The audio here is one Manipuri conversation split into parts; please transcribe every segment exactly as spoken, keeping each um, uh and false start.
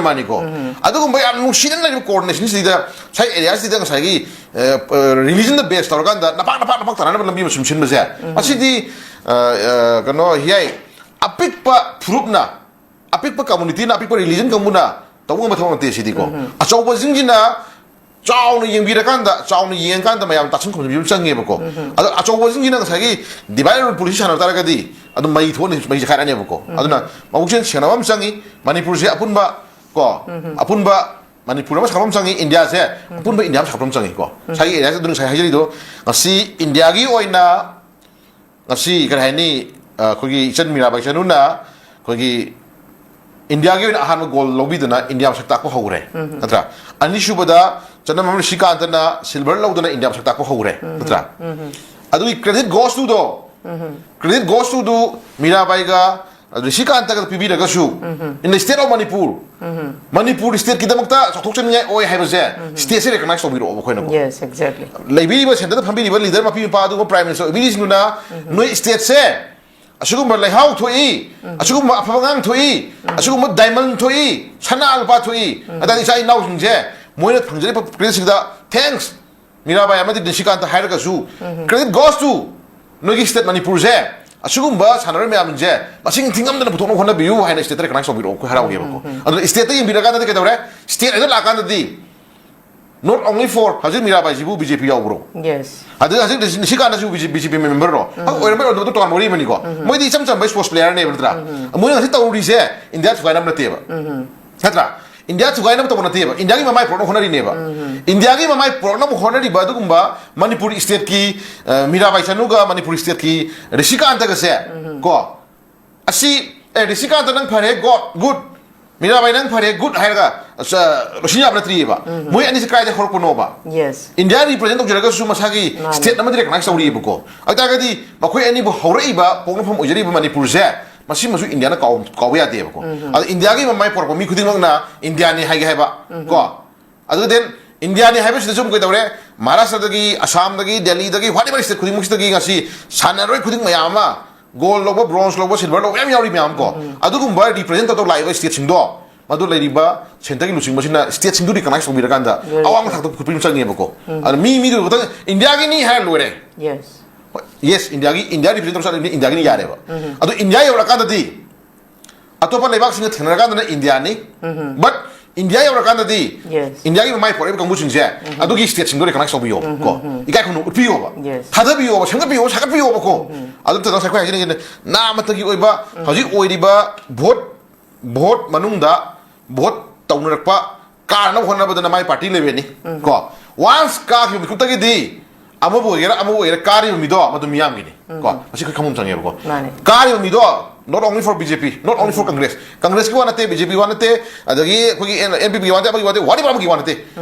ꯃꯥꯅꯤꯀꯣ꯫ ꯑꯗꯨꯒꯨꯝꯕ ꯌꯥꯝ ꯅꯨꯡꯁꯤꯅ ꯂꯩꯔꯤꯕ coordination ꯁꯤꯗ ꯉꯁꯥꯏ area ꯁꯤꯗ ꯉꯁꯥꯏꯒꯤ religion ꯗ base ꯇꯧꯔꯀꯥꯟꯗ ꯅꯄꯥꯛ ꯅꯄꯥꯛ ꯅꯄꯥꯛ ꯇꯥꯅꯅꯕ ꯂꯝꯕꯤ ꯑꯃ ꯁꯨꯝ ꯁꯤꯟꯕꯁꯦ, ꯃꯁꯤꯗꯤ ꯀꯩꯅꯣ ꯍꯤꯌꯥꯏ, ꯑꯄꯤꯛꯄ ꯐꯨꯔꯨꯞꯅ, ꯑꯄꯤꯛꯄ community ꯅ, ꯑꯄꯤꯛꯄ religion ꯀꯥꯡꯕꯨꯅ ꯇꯧꯕ ꯉꯝꯕ ꯊꯕꯛ ꯅꯠꯇꯦ ꯁꯤꯗꯤꯀꯣ꯫ ꯑꯆꯧꯕꯁꯤꯡꯁꯤꯅ ꯆꯥꯎꯅ ꯌꯦꯡꯕꯤꯔꯀꯥꯟꯗ, ꯆꯥꯎꯅ ꯌꯦꯡꯉꯀꯥꯟꯗ ꯃꯌꯥꯝ ꯇꯥꯁꯤꯟ ꯈꯨꯝꯖꯤꯟꯕꯤꯕ ꯑꯃ ꯆꯪꯉꯦꯕꯀꯣ꯫ ꯑꯗꯣ ꯑꯆꯧꯕꯁꯤꯡꯁꯤꯅ ꯉꯁꯥꯏꯒꯤ divide and rule policy ꯁꯥꯟꯅꯕ ꯇꯥꯔꯒꯗꯤ ꯑꯗꯨꯝ ꯃꯩ ꯊꯣꯛꯑꯅꯤ, ꯃꯩ ꯆꯈꯥꯏꯔꯛꯑꯅꯦꯕꯀꯣ꯫ ꯑꯗꯨꯅ ꯃꯕꯨꯛꯆꯦꯜ ꯁꯦꯡꯅꯕ ꯑꯃ ꯆꯪꯉꯤ꯫ ꯃꯅꯤꯄꯨꯔꯁꯦ ꯑꯄꯨꯟꯕ ꯀꯣ, ꯑꯄꯨꯟꯕ ꯃꯅꯤꯄꯨꯔ ꯑꯃ ꯁꯥꯒꯠꯄ ꯑꯃ ꯆꯪꯉꯤ, ꯏꯟꯗꯤꯌꯥꯁꯦ ꯑꯄꯨꯟꯕ ꯏꯟꯗꯤꯌꯥ ꯑꯃ ꯁꯥꯒꯠꯄ ꯑꯃ ꯆꯪꯉꯤꯀꯣ꯫ ꯉꯁꯥꯏꯒꯤ area ꯁꯦ ꯑꯗꯨ ꯉꯁꯥꯏ ꯍꯥꯏꯖꯔꯤꯗꯣ, ꯉꯁꯤ ꯏꯟꯗꯤꯌꯥꯒꯤ ꯑꯣꯏꯅ ꯉꯁꯤ ꯀꯔꯤ ꯍꯥꯏꯅꯤ, ꯑ, ꯑꯩꯈꯣꯏꯒꯤ ꯏꯆꯟ ꯃꯤꯔꯥꯕꯥꯏ ꯆꯅꯨꯅ ꯑꯩꯈꯣꯏꯒꯤ ꯏꯟꯗꯤꯌꯥꯒꯤ ꯑꯣꯏꯅ ꯑꯍꯥꯟꯕ gold ꯂꯧꯕꯤꯗꯨꯅ ꯏꯟꯗꯤꯌꯥ ꯃꯁꯛ ꯇꯥꯛꯄ ꯍꯧꯔꯦ, ꯅꯠꯇ꯭ꯔꯥ? ꯑꯅꯤꯁꯨꯕꯗ ꯆꯅꯝꯕꯝ ꯔꯤꯁꯤꯀꯥꯟꯇꯅ silver ꯂꯧꯗꯅ ꯏꯟꯗꯤꯌꯥ ꯃꯁꯛ ꯇꯥꯛꯄ ꯍꯧꯔꯦ, ꯅꯠꯇ꯭ꯔꯥ? ꯑꯗꯨꯒꯤ credit goes to ꯗꯣ, credit goes to do ꯃꯤꯔꯥꯕꯥꯏꯒ ꯔꯤꯁꯤꯀꯥꯟꯇꯒ ꯄꯤꯕꯤꯔꯒꯁꯨ, in the state of Manipur, Manipur state ꯀꯤꯗꯃꯛꯇ ꯆꯥꯎꯊꯣꯛꯆꯅꯤꯡꯉꯥꯏ ꯑꯣꯏ ꯍꯥꯏꯕꯁꯦ state ꯁꯦ recognize ꯇꯧꯕꯤꯔꯛꯑꯣꯕ ꯑꯩꯈꯣꯏꯅꯀꯣ꯫ Yes, exactly. ꯂꯩꯕꯤꯔꯤꯕ centre ꯗ ꯐꯝꯕꯤꯔꯤꯕ leader ꯃꯄꯤ ꯃꯄꯥ ꯑꯗꯨꯒ prime minister ꯑꯣꯏꯕꯤꯔꯤꯁꯤꯡꯗꯨꯅ ꯅꯣꯏ state ꯁꯦ ꯑꯁꯤꯒꯨꯝꯕ ꯂꯩꯍꯥꯎ ꯊꯣꯛꯏ, ꯑꯁꯤꯒꯨꯝꯕ ꯑꯐꯕ ꯑꯉꯥꯡ ꯊꯣꯛꯏ, ꯑꯁꯤꯒꯨꯝꯕ diamond ꯊꯣꯛꯏ, ꯁꯅꯥ ꯂꯨꯄꯥ ꯊꯣꯛꯏ, ꯑꯗꯨꯗꯤ ꯏꯆꯥ ꯏꯅꯥꯎꯁꯤꯡꯁꯦ ꯃꯣꯏꯅ ꯐꯪꯖꯔꯤꯕ credit ꯁꯤꯡꯗ thanks ꯃꯤꯔꯥꯕꯥꯏ ꯑꯃꯗꯤ ꯅꯤꯁꯤꯀꯥꯟꯇ ꯍꯥꯏꯔꯒꯁꯨ, credit goes to ꯅꯣꯏꯒꯤ state ꯃꯅꯤꯄꯨꯔꯁꯦ, ꯑꯁꯤꯒꯨꯝꯕ ꯁꯥꯟꯅꯔꯣꯏ ꯃꯌꯥꯝꯁꯦ ꯃꯁꯤꯡ ꯊꯤꯉꯝꯗꯅ ꯄꯨꯊꯣꯛꯅꯕ ꯍꯣꯠꯅꯕꯤꯌꯨ ꯍꯥꯏꯅ state ꯇ recognize ꯇꯧꯕꯤꯔꯛꯑꯣ, ꯑꯩꯈꯣꯏ ꯍꯔꯥꯎꯒꯦꯕꯀꯣ꯫ ꯑꯗꯨꯅ state ꯇ ꯌꯦꯡꯕꯤꯔꯀꯥꯟꯗꯗꯤ ꯀꯩꯗꯧꯔꯦ? State ꯑꯗꯨ ꯂꯥꯛꯀꯥꯟꯗꯗꯤ not only for ꯍꯧꯖꯤꯛ ꯃꯤꯔꯥꯕꯥꯏꯁꯤꯕꯨ BJP ꯌꯥꯎꯕ꯭ꯔꯣ? Yes. ꯑꯗꯨ ꯍꯧꯖꯤꯛ ꯅꯤꯁꯤꯀꯥꯟꯇꯁꯨ BJP member ꯔꯣ? ꯑꯣꯏꯔꯝꯕ ꯑꯣꯏꯔꯝꯗꯕꯗꯣ ꯇꯣꯉꯥꯟꯕ ꯋꯥꯔꯤ ꯑꯃꯅꯤꯀꯣ꯫ ꯃꯣꯏꯗꯤ ꯏꯆꯝ ꯆꯝꯕ sports player ꯅꯦꯕ, ꯅꯠꯇ꯭ꯔꯥ? ꯃꯣꯏꯅ ꯍꯧꯖꯤꯛ ꯇꯧꯔꯤꯁꯦ ꯏꯟꯗꯤꯌꯥ ꯊꯨꯒꯥꯏꯅꯕ ꯅꯠꯇꯦꯕ, ꯅꯠꯇ꯭ꯔꯥ? ꯏꯟꯗꯤꯌꯥ ꯊꯨꯒꯥꯏꯅꯕ ꯇꯧꯕ ꯅꯠꯇꯦꯕ, ꯏꯟꯗꯤꯌꯥꯒꯤ ꯃꯃꯥꯏ ꯄꯨꯔꯛꯅꯕ ꯍꯣꯠꯅꯔꯤꯅꯦꯕ꯫ ꯏꯟꯗꯤꯌꯥꯒꯤ ꯃꯃꯥꯏ ꯄꯨꯔꯛꯅꯕ ꯍꯣꯠꯅꯔꯤꯕ ꯑꯗꯨꯒꯨꯝꯕ ꯃꯅꯤꯄꯨꯔ state ꯀꯤ, ꯑ, ꯃꯤꯔꯥꯕꯥꯏ ꯆꯅꯨꯒ ꯃꯅꯤꯄꯨꯔ state ꯀꯤ ꯔꯤꯁꯤꯀꯥꯟꯇꯒꯁꯦ, ꯀꯣ, ꯑꯁꯤ, ꯑꯦ, ꯔꯤꯁꯤꯀꯥꯟꯇ ꯅꯪ ꯐꯔꯦ, God, good, ꯃꯤꯔꯥꯕꯥꯏ ꯅꯪ ꯐꯔꯦ, good ꯍꯥꯏꯔꯒ, ꯑ, ꯂꯣꯏꯁꯤꯟ ꯌꯥꯕ ꯅꯠꯇ꯭ꯔꯤꯑꯕ꯫ ꯃꯣꯏ ꯑꯅꯤꯁꯦ ꯀꯥꯏꯗ ꯍꯧꯔꯛꯄꯅꯣꯕ? Yes. ꯏꯟꯗꯤꯌꯥ represent ꯇꯧꯖꯔꯒꯁꯨ ꯃꯁꯥꯒꯤ ꯃꯥꯅꯦ꯫ State ꯑꯃꯗꯤ recognize ꯇꯧꯔꯤꯑꯕꯀꯣ꯫ ꯑꯗꯨ ꯇꯥꯔꯒꯗꯤ ꯃꯈꯣꯏ ꯑꯅꯤꯕꯨ ꯍꯧꯔꯛꯏꯕ, ꯄꯣꯛꯅꯐꯝ ꯑꯣꯏꯖꯔꯤꯕ ꯃꯅꯤꯄꯨꯔꯁꯦ, ꯃꯁꯤꯃꯁꯨ ꯏꯟꯗꯤꯌꯥꯅ ꯀꯥꯎ-, ꯀꯥꯎꯕ ꯌꯥꯗꯦꯕꯀꯣ꯫ ꯑꯗꯣ ꯏꯟꯗꯤꯌꯥꯒꯤ ꯃꯃꯥꯏ ꯄꯨꯔꯛꯄ ꯃꯤ ꯈꯨꯗꯤꯡꯃꯛꯅ ꯏꯟꯗꯤꯌꯥꯅꯤ ꯍꯥꯏꯒꯦ ꯍꯥꯏꯕ, ꯀꯣ꯫ ꯑꯗꯨꯒ then ꯏꯟꯗꯤꯌꯥꯅꯤ ꯍꯥꯏꯕꯁꯤꯗꯁꯨ ꯑꯃꯨꯛ ꯀꯩꯗꯧꯔꯦ? ꯃꯍꯥꯔꯥꯁꯇ꯭ꯔꯗꯒꯤ, ꯑꯁꯥꯝꯗꯒꯤ, ꯗꯦꯜꯂꯤꯗꯒꯤ, whatever state ꯈꯨꯗꯤꯡꯃꯛꯁꯤꯗꯒꯤ ꯉꯁꯤ ꯁꯥꯟꯅꯔꯣꯏ ꯈꯨꯗꯤꯡ ꯃꯌꯥꯝ ꯑꯃ gold ꯂꯧꯕ, bronze ꯂꯧꯕ, silver ꯂꯧꯕ ꯃꯌꯥꯝ ꯌꯥꯎꯔꯤ ꯃꯌꯥꯝ ꯀꯣ꯫ ꯑꯗꯨꯒꯨꯝꯕ represent ꯇꯧꯗꯧ ꯂꯥꯛꯏꯕ state ꯁꯤꯡꯗꯣ ꯃꯗꯨ ꯂꯩꯔꯤꯕ ꯁꯦꯟꯇꯔꯒꯤ ꯂꯨꯆꯤꯡꯕꯁꯤꯅ ꯁ꯭ꯇꯦꯠꯁꯤꯡꯗꯨ ꯔꯤꯀꯒꯅꯥꯏꯁ ꯇꯧꯕꯤꯔꯀꯥꯟꯗ Very ꯑꯋꯥꯡꯕ true. ꯊꯥꯛꯇ ꯄꯨꯈꯠꯄ ꯑꯃ ꯆꯪꯉꯦꯕꯀꯣ꯫ ꯑꯗꯨꯅ ꯃꯤ ꯃꯤꯗꯨ ꯈꯛꯇꯪ ꯏꯟꯗꯤꯌꯥꯒꯤꯅꯤ ꯍꯥꯏꯔ ꯂꯣꯏꯔꯦ꯫ Yes. ꯍꯣꯏ, ꯌꯦꯁ, ꯏꯟꯗꯤꯌꯥꯒꯤ, ꯏꯟꯗꯤꯌꯥ ꯔꯤꯄ꯭ꯔꯖꯦꯟ ꯇꯧꯔꯁꯨ ꯏꯟꯗꯤꯌꯥꯒꯤꯅꯤ ꯌꯥꯔꯦꯕ꯫ ꯑꯗꯣ ꯏꯟꯗꯤꯌꯥ ꯌꯧꯔꯀꯥꯟꯗꯗꯤ ꯑꯇꯣꯞꯄ ꯂꯩꯕꯥꯛꯁꯤꯡꯒ ꯊꯦꯡꯅꯔꯀꯥꯟꯗꯅ ꯏꯟꯗꯤꯌꯥꯅꯤ꯫ ꯕꯠ ꯏꯟꯗꯤꯌꯥ ꯌꯧꯔꯀꯥꯟꯗꯗꯤ Yes. ꯏꯟꯗꯤꯌꯥꯒꯤ ꯃꯃꯥꯏ ꯄꯣꯛꯂꯛꯏꯕ ꯀꯥꯡꯕꯨꯁꯤꯡꯁꯦ ꯑꯗꯨꯒꯤ ꯁ꯭ꯇꯦꯠꯁꯤꯡꯗꯣ ꯔꯤꯀꯒꯅꯥꯏꯁ ꯇꯧꯕꯤꯌꯣꯕꯀꯣ꯫ ꯏꯀꯥꯏ ꯈꯨꯝꯅꯕ ꯎꯠꯄꯤꯌꯣꯕ꯫ Yes. ꯊꯥꯗꯕꯤꯌꯣꯕ, ꯁꯦꯝꯒꯠꯄꯤꯌꯣꯕ, ꯁꯥꯒꯠꯄꯤꯌꯣꯕꯀꯣ꯫ ꯑꯗꯨ ꯅꯠꯇꯅ ꯉꯁꯥꯏ ꯑꯩꯈꯣꯏ ꯍꯥꯏꯖꯅꯤꯡꯉꯤꯁꯦ ꯅꯥꯃꯇꯒꯤ ꯑꯣꯏꯕ ꯍꯧꯖꯤꯛ ꯑꯣꯏꯔꯤꯕ ꯚꯣꯠ, ꯚꯣꯠ ꯃꯅꯨꯡꯗ ꯚꯣꯠ ꯇꯧꯅꯔꯛꯄ ꯀꯥꯅꯅꯕ ꯍꯣꯠꯅꯕꯗꯅ ꯃꯥꯏ ꯄꯥꯔꯇꯤ ꯂꯦꯚꯦꯜꯅꯤ꯫ ꯀꯣ, ꯋꯥꯟꯁ ꯀꯥꯈꯤꯕ ꯃꯤꯀꯨꯞꯇꯒꯤꯗꯤ ꯑꯃꯕꯨ ꯑꯣꯏꯒꯦꯔꯥ ꯑꯃꯕꯨ ꯑꯣꯏꯒꯦꯔꯥ ꯀꯥꯔꯤꯕ ꯃꯤꯗꯣ ꯃꯗꯨ ꯃꯤꯌꯥꯝꯒꯤꯅꯤ꯫ ꯀꯣ, ꯃꯁꯤ ꯑꯩꯈꯣꯏ ꯈꯪꯐꯝ ꯆꯪꯉꯦꯕꯀꯣ꯫ ꯃꯥꯅꯦ. ꯀꯥꯔꯤꯕ ꯃꯤꯗꯣ not only for B J P, not only for Congress, ꯀꯪꯒ꯭ꯔꯦꯁꯀꯤ ꯋꯥ ꯅꯠꯇꯦ, B J P ꯋꯥ ꯅꯠꯇꯦ, ꯑꯗꯒꯤ ꯑꯩꯈꯣꯏꯒꯤ N P Pꯒꯤ ꯋꯥ ꯅꯠꯇꯦ, ꯑꯃꯒꯤ ꯋꯥ ꯅꯠꯇꯦ, ꯋꯥꯔꯤꯕ ꯑꯃꯒꯤ ꯋꯥ ꯅꯠꯇꯦ꯫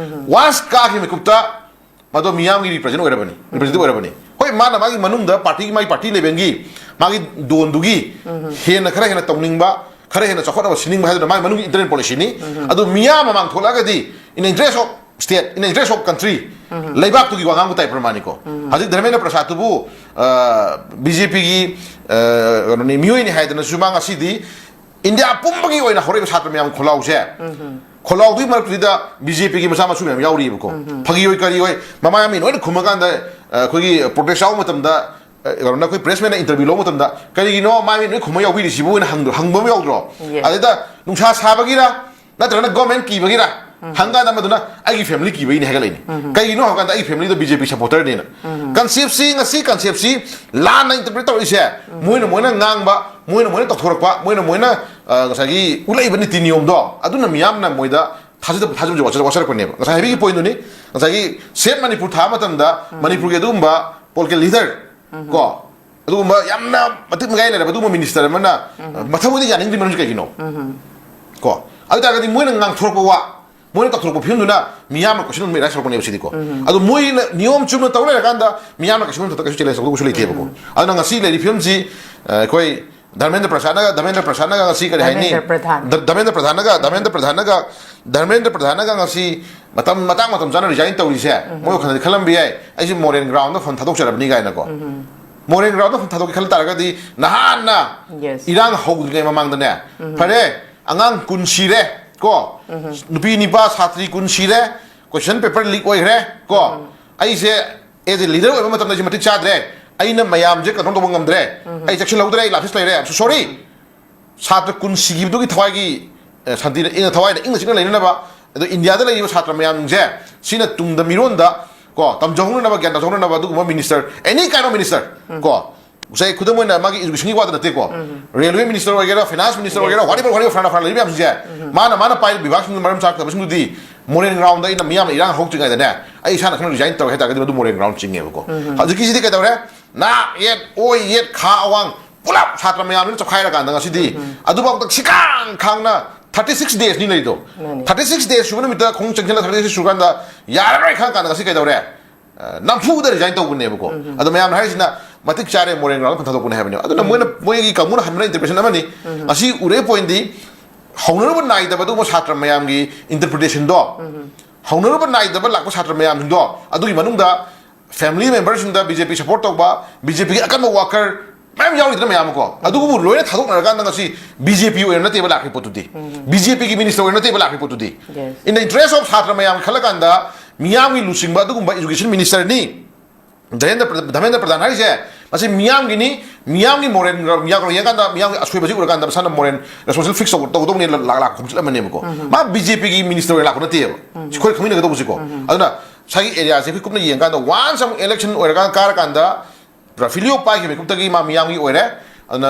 ꯋꯥꯟꯁ ꯀꯥꯈꯤꯕ ꯃꯤꯀꯨꯞꯇ ꯃꯗꯣ ꯃꯤꯌꯥꯝꯒꯤ ꯔꯤꯄ꯭ꯔꯖꯦꯟ ꯑꯣꯏꯔꯕꯅꯤ, ꯔꯤꯄ꯭ꯔꯖꯦꯟꯇꯦꯇꯤꯚ ꯑꯣꯏꯔꯕꯅꯤ꯫ ꯍꯣꯏ, ꯃꯥꯅ ꯃꯥꯒꯤ ꯃꯅꯨꯡꯗ ꯄꯥꯔꯇꯤꯒꯤ, ꯃꯥꯒꯤ ꯄꯥꯔꯇꯤ ꯂꯦꯚꯦꯜꯒꯤ ꯃꯥꯒꯤ ꯗꯣꯟꯗꯨꯒꯤ ꯍꯦꯟꯅ ꯈꯔ ꯍꯦꯟꯅ ꯇꯧꯅꯤꯡꯕ, ꯈꯔ ꯍꯦꯟꯅ ꯆꯥꯎꯈꯠꯅꯕ ꯁꯤꯟꯅꯤꯡꯕ ꯍꯥꯏꯗꯨꯅ ꯃꯥꯒꯤ ꯃꯅꯨꯡꯒꯤ ꯏꯟꯇꯔꯅꯦꯜ ꯄꯣꯂꯤꯁꯤꯅꯤ꯫ ꯑꯗꯨ ꯃꯤꯌꯥꯝ ꯃꯃꯥꯡ ꯊꯣꯛꯂꯛꯑꯒꯗꯤ in interest of state, in interest of country, ꯂꯩꯕꯥꯛꯇꯨꯒꯤ ꯋꯥ ꯉꯥꯡꯕ ꯇꯥꯏꯞ ꯄ꯭ꯔꯃꯥꯅꯤꯀꯣ꯫ ꯍꯧꯖꯤꯛ ꯙꯔꯃꯦꯟꯗ꯭ꯔ ꯄ꯭ꯔꯁꯥꯗꯇꯨꯕꯨ ꯕꯤ ꯖꯦ ꯄꯤꯒꯤ ꯀꯩꯅꯣꯅꯤ, ꯃꯤꯑꯣꯏꯅꯤ ꯍꯥꯏꯗꯅꯁꯨ ꯃꯥ ꯉꯁꯤꯗꯤ ꯏꯟꯗꯤꯌꯥ ꯄꯨꯝꯕꯒꯤ ꯑꯣꯏꯅ ꯍꯧꯔꯛꯏꯕ ꯁꯥꯇ꯭ꯔ ꯃꯌꯥꯝ ꯈꯣꯜꯂꯥꯎꯁꯦ, ꯈꯣꯜꯂꯥꯎꯗꯨꯒꯤ ꯃꯔꯛꯇꯨꯗ ꯕꯤ ꯖꯦ ꯄꯤꯒꯤ ꯃꯆꯥ ꯃꯁꯨ ꯃꯌꯥꯝ ꯌꯥꯎꯔꯤꯕꯀꯣ꯫ ꯐꯥꯒꯤ ꯑꯣꯏ ꯀꯔꯤ ꯑꯣꯏ ꯃꯃꯥ ꯃꯤ ꯂꯣꯏꯅ ꯈꯨꯝꯃꯀꯥꯟꯗ ꯑꯩꯈꯣꯏꯒꯤ ꯄ꯭ꯔꯣꯇꯦꯁ ꯌꯥꯎꯕ ꯃꯇꯝꯗ ꯀꯩꯅꯣꯅ ꯑꯩꯈꯣꯏ ꯄ꯭ꯔꯦꯁꯃꯦꯟꯅ ꯏꯟꯇꯔꯚ꯭ꯌꯨ ꯂꯧꯕ ꯃꯇꯝꯗ ꯀꯔꯤꯒꯤꯅꯣ ꯃꯥ ꯃꯤ ꯂꯣꯏ ꯈꯨꯝꯃ ꯌꯥꯎꯕꯤꯔꯤꯁꯤꯕꯨ ꯑꯣꯏꯅ ꯍꯪꯕ ꯑꯃ ꯌꯥꯎꯗ꯭ꯔꯣ? Yes. ꯑꯗꯩꯗ ꯅꯨꯡꯁꯥ ꯁꯥꯕꯒꯤꯔ ꯅꯠꯇ꯭ꯔꯒꯅ ꯒꯣꯔꯃꯦꯟ ꯀꯤꯕꯒꯤꯔ ꯍꯪꯀꯥꯟꯗ ꯃꯗꯨꯅ ꯑꯩꯒꯤ ꯐꯦꯃꯤꯂꯤ ꯀꯤꯕꯒꯤꯅꯤ ꯍꯥꯏꯒꯠꯂꯛꯏꯅꯤ꯫ ꯀꯩꯒꯤꯅꯣ ꯍꯪꯀꯥꯟꯗ ꯑꯩꯒꯤ ꯐꯦꯃꯤꯂꯤꯗꯣ ꯕꯤ ꯖꯦ ꯄꯤ ꯁꯄꯣꯔꯇꯔꯅꯦꯅ꯫ ꯀꯟꯁꯦꯞꯁꯤ, ꯉꯁꯤ ꯀꯟꯁꯦꯞꯁꯤ ꯂꯥꯟꯅ ꯏꯟꯇꯔꯄ꯭ꯔꯦꯠ ꯇꯧꯔꯛꯏꯁꯦ ꯃꯣꯏꯅ ꯃꯣꯏꯅ ꯉꯥꯡꯕ, ꯃꯣꯏꯅ ꯃꯣꯏꯅ ꯇꯧꯊꯣꯔꯛꯄ, ꯃꯣꯏꯅ ꯃꯣꯏꯅ ꯉꯁꯥꯏꯒꯤ ꯎꯠꯂꯛꯏꯕ ꯅꯤꯇꯤ ꯅꯤꯌꯣꯝꯗꯣ ꯑꯗꯨꯅ ꯃꯤꯌꯥꯝꯅ ꯃꯣꯏꯗ ꯊꯥꯖꯗꯕ ꯊꯥꯖꯕꯁꯦ ꯋꯥꯠꯁꯤꯜꯂꯛꯄꯅꯦꯕ꯫ ꯉꯁꯥꯏ ꯍꯥꯏꯕꯤꯒꯤ ꯄꯣꯏꯟꯗꯨꯅꯤ, ꯉꯁꯥꯏꯒꯤ ꯁꯦꯞ ꯃꯅꯤꯄꯨꯔ ꯊꯥꯕ ꯃꯇꯝꯗ ꯃꯅꯤꯄꯨꯔꯒꯤ ꯑꯗꯨꯒꯨꯝꯕ ꯄꯣꯂꯤꯇꯤꯀꯦꯜ ꯂꯤꯗꯔ ꯀꯣ ꯑꯗꯨꯒꯨꯝꯕ ꯌꯥꯝꯅ ꯃꯇꯤꯛ ꯃꯤꯒꯥꯏ ꯂꯩꯔꯕ ꯑꯗꯨꯒꯨꯝꯕ ꯃꯤꯅꯤꯁꯇꯔ ꯑꯃꯅ ꯃꯊꯪ ꯃꯣꯏꯗ ꯌꯥꯅꯤꯡꯗ꯭ꯔꯤ ꯃꯔꯝꯁꯤ ꯀꯩꯒꯤꯅꯣ? ꯀꯣ ꯑꯗꯨ ꯇꯥꯔꯒꯗꯤ ꯃꯣꯏꯅ ꯉꯥꯡꯊꯣꯔꯛꯄ ꯋꯥ, ꯃꯣꯏꯅ ꯇꯧꯊꯣꯔꯛꯄ ꯐꯤꯕꯝꯗꯨꯅ ꯃꯤꯌꯥꯝꯅ ꯀꯣꯏꯁꯟ ꯑꯗꯨꯝ ꯔꯥꯏꯁ ꯇꯧꯔꯛꯄꯅꯦꯕ ꯁꯤꯗꯤꯀꯣ꯫ ꯑꯗꯣ ꯃꯣꯏꯅ ꯅꯤꯌꯣꯝ ꯆꯨꯝꯅ ꯇꯧ ꯂꯩꯔꯀꯥꯟꯗ ꯃꯤꯌꯥꯝꯅ ꯀꯩꯁꯨ ꯇꯧꯗ ꯀꯩꯁꯨ ꯆꯦꯂꯦꯟꯖ ꯇꯧꯗꯧꯕꯁꯨ ꯂꯩꯇꯦꯕꯀꯣ꯫ ꯑꯗꯨꯅ ꯉꯁꯤ ꯂꯩꯔꯤ ꯐꯤꯕꯝꯁꯤ ꯑꯩꯈꯣꯏ ꯙꯔꯃꯦꯟꯗ꯭ꯔ ꯄ꯭ꯔꯁꯥꯗꯅꯒ, ꯙꯔꯃꯦꯟꯗ꯭ꯔ ꯄ꯭ꯔꯁꯥꯗꯅꯒ ꯉꯁꯤ ꯀꯔꯤ ꯍꯥꯏꯅꯤ? ꯙꯔꯃꯦꯟꯗ꯭ꯔ ꯄ꯭ꯔꯙꯥꯟ꯫ ꯙ- ꯙꯔꯃꯦꯟꯗ꯭ꯔ ꯄ꯭ꯔꯙꯥꯟꯅꯒ, ꯙꯔꯃꯦꯟꯗ꯭ꯔ ꯄ꯭ꯔꯙꯥꯟꯅꯒ, ꯙꯔꯃꯦꯟꯗ꯭ꯔ ꯄ꯭ꯔꯙꯥꯟꯅꯒ ꯉꯁꯤ ꯃꯇꯝ ꯃꯇꯥꯡ ꯃꯇꯝ ꯆꯥꯅ ꯔꯤꯖꯥꯏꯟ ꯇꯧꯔꯤꯁꯦ ꯃꯣꯏ ꯋꯥꯈꯜꯗꯗꯤ ꯈꯜꯂꯝꯕ ꯌꯥꯏ, "ꯑꯩꯁꯦ ꯃꯣꯔꯦꯜ ꯒ꯭ꯔꯥꯎꯟꯗ ꯐꯝ ꯊꯥꯗꯣꯛꯆꯔꯕꯅꯤ" ꯀꯥꯏꯅꯀꯣ꯫ ꯃꯣꯔꯦꯜ ꯒ꯭ꯔꯥꯎꯟꯗ ꯐꯝ ꯊꯥꯗꯣꯛꯀꯦ ꯈꯜ ꯇꯥꯔꯒꯗꯤ ꯅꯍꯥꯟꯅ Yes. ꯏꯔꯥꯡ ꯍꯧꯗ꯭ꯔꯤꯉꯩ ꯃꯃꯥꯡꯗꯅꯦ, "ꯐꯔꯦ, ꯑꯉꯥꯡ ꯀꯨꯟ ꯁꯤꯔꯦ, ꯀꯣ, ꯅꯨꯄꯤ ꯅꯤꯄꯥ ꯁꯥꯇ꯭ꯔꯤ ꯀꯨꯟ ꯁꯤꯔꯦ, ꯀꯣꯏꯁꯟ ꯄꯦꯄꯔ ꯂꯤꯛ ꯑꯣꯏꯈ꯭ꯔꯦ ꯀꯣ, ꯑꯩꯁꯦ ꯑꯦꯖ ꯑꯦ ꯂꯤꯗꯔ ꯑꯣꯏꯕ ꯃꯇꯝꯗ ꯑꯩꯁꯦ ꯃꯇꯤꯛ ꯆꯥꯗ꯭ꯔꯦ, ꯑꯩꯅ ꯃꯌꯥꯝꯁꯦ ꯀꯟꯇ꯭ꯔꯣꯜ ꯇꯧꯕ ꯉꯝꯗ꯭ꯔꯦ, ꯑꯩ ꯆꯦꯛꯁꯤꯜꯍꯧꯗ꯭ꯔꯦ, ꯑꯩ ꯂꯥꯞꯁꯤꯁ ꯂꯩꯔꯦ, ꯁꯣꯔꯤ, ꯁꯥꯇ꯭ꯔ ꯀꯨꯟ ꯁꯤꯈꯤꯕꯗꯨꯒꯤ ꯊꯋꯥꯏꯒꯤ, ꯑ, ꯁꯥꯟꯇꯤꯗ ꯏꯪꯅ, ꯊꯋꯥꯏꯗ ꯏꯪꯅ ꯆꯤꯛꯅ ꯂꯩꯅꯅꯕ, ꯑꯗꯣ ꯏꯟꯗꯤꯌꯥꯗ ꯂꯩꯔꯤꯕ ꯁꯥꯇ꯭ꯔ ꯃꯌꯥꯝꯁꯦ, ꯁꯤꯅ ꯇꯨꯡꯗ ꯃꯤꯔꯣꯟꯗ ꯀꯣ, ꯇꯝꯖꯍꯧꯅꯅꯕ, ꯒ꯭ꯌꯥꯟ ꯇꯥꯖꯍꯧꯅꯅꯕ ꯑꯗꯨꯒꯨꯝꯕ minister, any kind of minister ꯀꯣ, ꯉꯁꯥꯏ ꯈꯨꯗꯝ ꯑꯣꯏꯅ ꯃꯥꯒꯤ ꯏꯖꯨꯀꯦꯁꯟꯒꯤ ꯋꯥꯗ ꯅꯠꯇꯦꯀꯣ, ꯔꯦꯜꯋꯦ ꯃꯤꯅꯤꯁꯇꯔ ꯑꯣꯏꯒꯦꯔꯥ, ꯐꯥꯏꯅꯥꯟꯁ ꯃꯤꯅꯤꯁꯇꯔ ꯑꯣꯏꯒꯦꯔꯥ, ꯋꯥꯠ ꯑꯦꯕꯔ, ꯋꯥꯠ ꯑꯦꯕꯔ, ꯐꯅꯥ ꯐꯅꯥ ꯂꯩꯔꯤꯕ ꯃꯌꯥꯝꯁꯤꯡꯁꯦ, ꯃꯥꯅ, ꯃꯥꯅ ꯄꯥꯏꯔꯤꯕ ꯕꯤꯚꯥꯒꯁꯤꯡꯗꯨ ꯃꯔꯝ ꯆꯥꯔꯛꯇꯕꯁꯤꯡꯗꯨꯗꯤ ꯃꯣꯔꯦꯜ ꯒ꯭ꯔꯥꯎꯟꯗ ꯑꯩꯅ ꯃꯤꯌꯥꯝꯅ ꯏꯔꯥꯡ ꯍꯧꯗ꯭ꯔꯤꯉꯩꯗꯅꯦ, ꯑꯩ ꯏꯁꯥꯅ ꯈꯪꯅ ꯔꯤꯖꯥꯏꯟ ꯇꯧꯔꯦ ꯍꯥꯏ ꯇꯥꯔꯒꯗꯤ ꯃꯗꯨ ꯃꯣꯔꯦꯜ ꯒ꯭ꯔꯥꯎꯟ ꯆꯤꯡꯉꯦꯕꯀꯣ꯫ ꯍꯧꯖꯤꯛꯀꯤꯁꯤꯗꯤ ꯀꯩꯗꯧꯔꯦ? ꯅꯥ, ꯌꯦꯠ, ꯑꯣꯏ, ꯌꯦꯠ, ꯈꯥ, ꯑꯋꯥꯡ ꯄꯨꯂꯞ ꯁꯥꯇ꯭ꯔ ꯃꯌꯥꯝꯁꯤꯅ ꯆꯞꯈꯥꯏꯔꯀꯥꯟꯗ ꯉꯁꯤꯗꯤ ꯑꯗꯨꯐꯥꯎꯗ ꯁꯤꯈꯥꯡ ꯈꯥꯡꯅ ꯊꯥꯔꯇꯤ ꯁꯤꯛꯁ ꯗꯦꯖꯅꯤ ꯂꯩꯗꯣ꯫ ꯃꯥꯅꯤ꯫ ꯊꯥꯔꯇꯤ ꯁꯤꯛꯁ ꯗꯦꯖ ꯁꯨꯕ ꯅꯨꯃꯤꯠꯇ ꯈꯣꯡ ꯆꯪꯁꯤꯜꯂ ꯊꯥꯔꯇꯤ ꯁꯤꯛꯁ ꯁꯨꯔꯀꯥꯟꯗ ꯌꯥꯔꯔꯣꯏ ꯈꯪꯉ ꯀꯥꯟꯗ ꯉꯁꯤ ꯀꯩꯗꯧꯔꯦ? ꯑ, ꯅꯝꯐꯨꯗ ꯔꯤꯖꯥꯏꯟ ꯇꯧꯕꯅꯦꯕꯀꯣ꯫ ꯑꯗꯣ ꯃꯌꯥꯝꯅ ꯍꯥꯏꯔꯤꯁꯤꯅ ꯃꯇꯤꯛ ꯆꯥꯔꯦ, ꯃꯣꯔꯦꯜ ꯒ꯭ꯔꯥꯎꯟ ꯐꯟꯊꯗꯣꯛꯄꯅꯦ ꯍꯥꯏꯕꯅꯦꯕ꯫ ꯑꯗꯨꯅ ꯃꯣꯏꯅ, ꯃꯣꯏꯒꯤ ꯀꯥꯡꯕꯨꯅ ꯍꯟꯕꯅ ꯏꯟꯇꯔꯄ꯭ꯔꯦꯇꯦꯁꯟ ꯑꯃꯅꯤ꯫ ꯉꯁꯤ ꯎꯔꯦ ꯄꯣꯏꯟꯗꯤ ꯍꯧꯅꯔꯨꯕ ꯅꯥꯏꯗꯕ ꯑꯗꯨꯒꯨꯝꯕ ꯁꯥꯇ꯭ꯔ ꯃꯌꯥꯝꯒꯤ ꯏꯟꯇꯔꯄ꯭ꯔꯤꯇꯦꯁꯟꯗꯣ, ꯍꯧꯅꯔꯨꯕ ꯅꯥꯏꯗꯕ ꯂꯥꯛꯄ ꯁꯥꯇ꯭ꯔ ꯃꯌꯥꯝꯁꯤꯡꯗꯣ, ꯑꯗꯨꯒꯤ ꯃꯅꯨꯡꯗ ꯐꯦꯃꯤꯂꯤ ꯃꯦꯝꯕꯔꯁꯤꯡꯗ ꯕꯤ ꯖꯦ ꯄꯤ ꯁꯄꯣꯔꯠ ꯇꯧꯕ, ꯕꯤ ꯖꯦ ꯄꯤꯒꯤ ꯑꯀꯟꯕ ꯋꯥꯀꯔ ꯃꯌꯥꯝ ꯌꯥꯎꯔꯤꯗꯅ ꯃꯌꯥꯝ ꯑꯃꯀꯣ, ꯑꯗꯨꯕꯨ ꯂꯣꯏꯅ ꯊꯥꯗꯣꯛꯅꯔꯀꯥꯟꯗ ꯉꯁꯤ ꯕꯤ ꯖꯦ ꯄꯤ ꯑꯣꯏꯅ ꯅꯠꯇꯦꯕ ꯂꯥꯛꯈ꯭ꯔꯤ ꯄꯣꯠꯇꯨꯗꯤ, ꯕꯤ ꯖꯦ ꯄꯤꯒꯤ ꯃꯤꯅꯤꯁꯇꯔ ꯑꯣꯏꯅ ꯅꯠꯇꯦꯕ ꯂꯥꯛꯈ꯭ꯔꯤ ꯄꯣꯠꯇꯨꯗꯤ꯫ Yes. In the interest of ꯁꯥꯇ꯭ꯔ ꯃꯌꯥꯝ ꯈꯜꯂꯀꯥꯟꯗ ꯃꯤꯌꯥꯝꯒꯤ ꯂꯨꯆꯤꯡꯕ ꯑꯗꯨꯒꯨꯝꯕ ꯏꯖꯨꯀꯦꯁꯟ ꯃꯤꯅꯤꯁꯇꯔꯅꯤ꯫ ꯙꯔꯃꯦꯟꯗ꯭ꯔ ꯄ꯭ꯔ-, ꯙꯔꯃꯦꯟꯗ꯭ꯔ ꯄ꯭ꯔꯙꯥꯟ ꯍꯥꯏꯔꯤꯁꯦ, ꯃꯁꯤ ꯃꯤꯌꯥꯝꯒꯤꯅꯤ, ꯃꯤꯌꯥꯝꯒꯤ ꯃꯣꯔꯦꯜ ꯌꯦꯡꯉꯀꯥꯟꯗ, ꯃꯤꯌꯥꯝꯒꯤ ꯑꯁꯣꯏꯕꯁꯤ ꯎꯔꯀꯥꯟꯗ ꯃꯁꯥꯅ ꯃꯣꯔꯦꯜ ꯔꯦꯁꯄꯣꯟꯁꯤꯕꯜ ꯐꯤꯛꯁ ꯇꯧ-, ꯇꯧꯒꯗꯧꯅꯦꯅ ꯂꯥꯛ ꯂꯥꯛ ꯈꯣꯝꯖꯤꯜꯂꯝꯕꯅꯦꯕꯀꯣ꯫ ꯃꯥ ꯕꯤ ꯖꯦ ꯄꯤꯒꯤ ꯃꯤꯅꯤꯁꯇꯔ ꯑꯣꯏꯅ ꯂꯥꯛꯄ ꯅꯠꯇꯦꯕ꯫ ꯁꯤ ꯑꯩꯈꯣꯏ ꯈꯪꯃꯤꯟꯅꯒꯗꯧꯕꯁꯤꯀꯣ꯫ ꯑꯗꯨꯅ ꯉꯁꯥꯏꯒꯤ ꯑꯦꯔꯤꯌꯥꯁꯦ ꯑꯩꯈꯣꯏ ꯀꯨꯞꯅ ꯌꯦꯡꯀꯥꯟꯗ, ꯋꯥꯟꯁ ꯑꯃꯨꯛ ꯏꯂꯦꯛꯁꯟ ꯑꯣꯏꯔꯀꯥꯟꯗ, ꯀꯥꯔꯀꯥꯟꯗ, ꯄ꯭ꯔꯐꯤꯂꯤꯑꯣ ꯄꯥꯏꯈꯤꯕ ꯃꯤꯀꯨꯞꯇꯒꯤ ꯃꯥ ꯃꯤꯌꯥꯝꯒꯤ ꯑꯣꯏꯔꯦ꯫ ꯑꯗꯨꯅ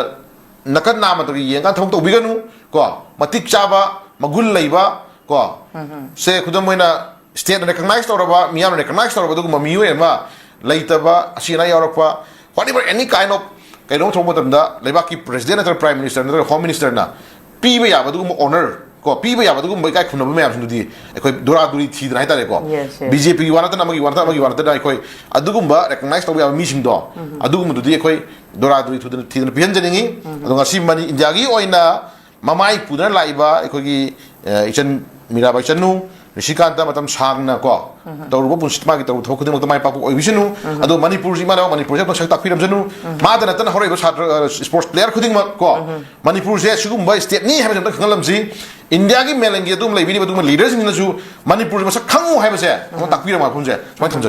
ꯅꯥꯀꯟ ꯅꯥꯝꯃꯇꯒꯤ ꯌꯦꯡꯀꯥꯟꯗ ꯊꯕꯛ ꯇꯧꯕꯤꯒꯅꯨ ꯀꯣ, ꯃꯇꯤꯛ ꯆꯥꯕ, ꯃꯒꯨꯟ ꯂꯩꯕ ꯀꯣ, ꯁꯦ ꯈꯨꯗꯝ ꯑꯣꯏꯅ ꯁ꯭ꯇꯦꯠꯅ ꯔꯦꯀꯛꯅꯥꯏꯁ ꯇꯧꯔꯕ, ꯃꯤꯌꯥꯝꯅ ꯔꯦꯀꯛꯅꯥꯏꯁ ꯇꯧꯔꯕ ꯑꯗꯨꯒꯨꯝꯕ ꯃꯤꯑꯣꯏ ꯑꯃ ꯂꯩꯇꯕ, ꯑꯁꯤ ꯑꯅꯥ ꯌꯥꯎꯔꯛꯄ, whatever, any kind of ꯀꯩꯅꯣꯝ ꯊꯣꯛꯄ ꯃꯇꯝꯗ ꯂꯩꯕꯥꯛꯀꯤ ꯄ꯭ꯔꯦꯁꯤꯗꯦꯟ ꯅꯠꯇ꯭ꯔꯒ ꯄ꯭ꯔꯥꯏꯝ ꯃꯤꯅꯤꯁꯇꯔ ꯅꯠꯇ꯭ꯔꯒ ꯍꯣꯝ ꯃꯤꯅꯤꯁꯇꯔꯅ ꯄꯤꯕ ꯌꯥꯕ ꯑꯗꯨꯒꯨꯝꯕ ꯑꯣꯅꯔ ꯀꯣ, ꯄꯤꯕ ꯌꯥꯕ ꯑꯗꯨꯒꯨꯝꯕ ꯏꯀꯥꯏ ꯈꯨꯝꯅꯕ ꯃꯌꯥꯝꯁꯤꯡꯗꯨꯗꯤ ꯑꯩꯈꯣꯏ ꯗꯣꯔꯥꯗꯨꯔꯤ ꯊꯤꯗꯅ ꯍꯥꯏꯇꯥꯔꯦꯀꯣ, Yes, yes. ꯕꯤ ꯖꯦ ꯄꯤꯒꯤ ꯋꯥ ꯅꯠꯇꯅ, ꯑꯃꯒꯤ ꯋꯥ ꯅꯠꯇꯅ, ꯑꯃꯒꯤ ꯋꯥ ꯅꯠꯇꯅ, ꯑꯩꯈꯣꯏ ꯑꯗꯨꯒꯨꯝꯕ ꯔꯦꯀꯛꯅꯥꯏꯁ ꯇꯧꯕ ꯌꯥꯕ ꯃꯤꯁꯤꯡꯗꯣ, ꯑꯗꯨꯒꯨꯝꯕꯗꯨꯗꯤ ꯑꯩꯈꯣꯏ ꯗꯣꯔꯥꯗꯨꯔꯤ ꯊꯨꯗꯅ ꯊꯤꯗꯅ ꯄꯤꯍꯟꯖꯅꯤꯡꯉꯤ꯫ ꯑꯗꯣ ꯉꯁꯤ ꯃꯅꯤ-, ꯏꯟꯗꯤꯌꯥꯒꯤ ꯑꯣꯏꯅ ꯃꯃꯥꯏ ꯄꯨꯗꯨꯅ ꯂꯥꯛꯏꯕ ꯑꯩꯈꯣꯏꯒꯤ, ꯑ, ꯏꯆꯟ ꯃꯤꯔꯥꯕꯥꯏ ꯆꯅꯨ, ꯅꯤꯁꯤꯀꯥꯟꯇ ꯃꯇꯝ ꯁꯥꯡꯅ ꯀꯣ ꯇꯧꯔꯨꯕ ꯄꯨꯟꯁꯤ, ꯃꯥꯒꯤ ꯇꯧꯔꯨ ꯊꯕꯛ ꯈꯨꯗꯤꯡꯃꯛꯇ ꯃꯥꯏ ꯄꯥꯛꯄ ꯑꯣꯏꯕꯤꯁꯅꯨ꯫ ꯑꯗꯣ ꯃꯅꯤꯄꯨꯔꯁꯤ ꯏꯃꯥ ꯂꯩꯕꯥꯛ ꯃꯅꯤꯄꯨꯔꯁꯦ ꯃꯁꯛ ꯇꯥꯛꯄꯤꯔꯝꯁꯅꯨ꯫ ꯃꯥꯗ ꯅꯠꯇꯅ ꯍꯧꯔꯛꯏꯕ ꯁꯥꯇ꯭ꯔ, ꯑ, ꯁ꯭ꯄꯣꯔꯠꯁ ꯄ꯭ꯂꯦꯌꯔ ꯈꯨꯗꯤꯡꯃꯛ ꯀꯣ ꯃꯅꯤꯄꯨꯔꯁꯦ ꯁꯤꯒꯨꯝꯕ ꯁ꯭ꯇꯦꯠꯅꯤ ꯍꯥꯏꯕꯁꯦ ꯑꯝꯇ ꯈꯪꯍꯜꯂꯝꯁꯤ꯫ ꯏꯟꯗꯤꯌꯥꯒꯤ ꯃꯦꯂꯦꯟꯒꯤ ꯑꯗꯨꯝ ꯂꯩꯕꯤꯔꯤꯕ ꯑꯗꯨꯒꯨꯝꯕ ꯂꯤꯗꯔꯁꯤꯡꯁꯤꯅꯁꯨ ꯃꯅꯤꯄꯨꯔꯁꯦ ꯃꯁꯛ ꯈꯪꯉꯨ ꯍꯥꯏꯕꯁꯦ ꯑꯃ ꯇꯥꯛꯄꯤꯔꯝꯕ ꯃꯐꯝꯁꯦ ꯁꯨꯃꯥꯏꯅ ꯊꯝꯖꯒꯦ꯫